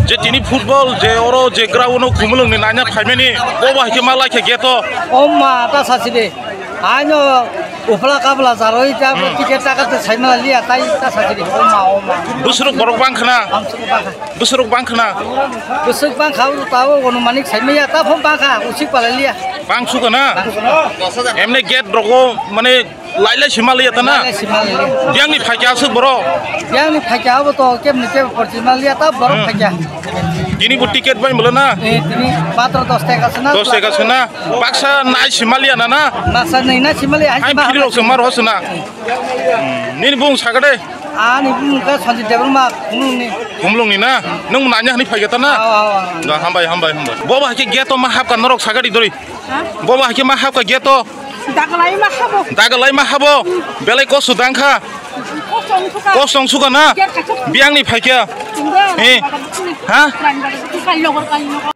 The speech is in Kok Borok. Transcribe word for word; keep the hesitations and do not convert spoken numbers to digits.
Je tini football je oro je ground o Khumulwng ni nanya phaimani, obo hai khe ma lai khe gate o. O ma ta sasi de. Aino upla kapla jaroi ta Hmm. ticket taka te saima liya tai ta sasi de. O ma, o ma. Busruk borok bang khna. Am suku bang kha. Busruk bang khna. Busruk bang kha u ta o gono manik saima ya ta phom bang kha usik pala liya. Bang suka na. Bang suka. Emne gate rogo mane Lai lai sima liya ta na? Lai lai sima liya. Biyang ni phaikya aswk borok? Biyang ni phaikya abo to kebni kebo porti ma liya ta borok Hmm. phaikya. Tini bo ticket bai molo na? Eh, tini matro dos taka sona. Dos taka sona. Baksa nai sima liya na na? Baksa nai na sima liya, hai Hai sima phiri rok sema roh sona. Hmm. Nini bung sagade? Ani bung ka Sanjit Debbarma, Khumlung ni. Khumlung ni na? Nung nanya hani phaikya ta na? Awa, awa. Ga hambai, hambai, hambai. Boba hake gate to ma hapka norok sagadi dori. Ha? Boba hake ma hapka gate to. Dagalai ma habo. Dagalai ma habo. Belai kosto dang kha. Kosong suka. Kosong suka na? Ger kachuk. Biyang ni phaikya. Tinggal. Eh. Baga bukuni. Ha? Kran baga bukuni kali logor kali logor.